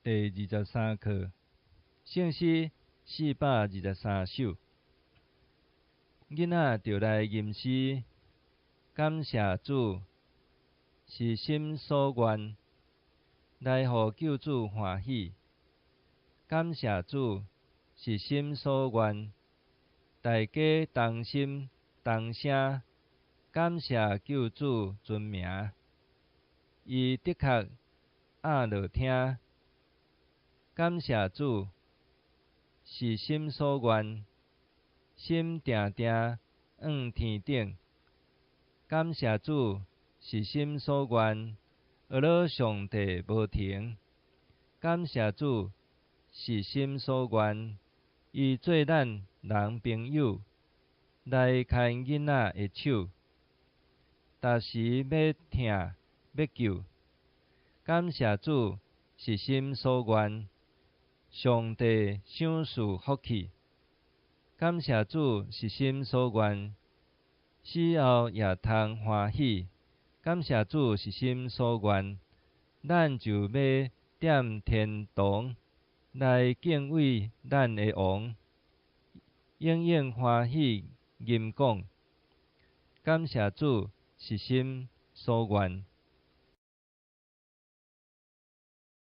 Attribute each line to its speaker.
Speaker 1: 第23課，聖詩423首。囡仔著來吟詩，感謝主，是心所願，來予救主歡喜。感謝主，是心所願，大家同心同聲，感謝救主尊名。伊的確鴨落聽，感謝主，是心所願，心定定向天頂。感謝主，是心所願，學樂上帝無停。感謝主，是心所願，伊做咱人朋友，來牽囡仔的手，逐時欲疼欲救。感謝主，是心所願，上帝賞賜福氣。感謝主，是心所願，死後也通歡喜。感謝主，是心所願，咱就欲踮天堂來敬畏咱的王，永遠歡喜吟講。感謝主，是心所願。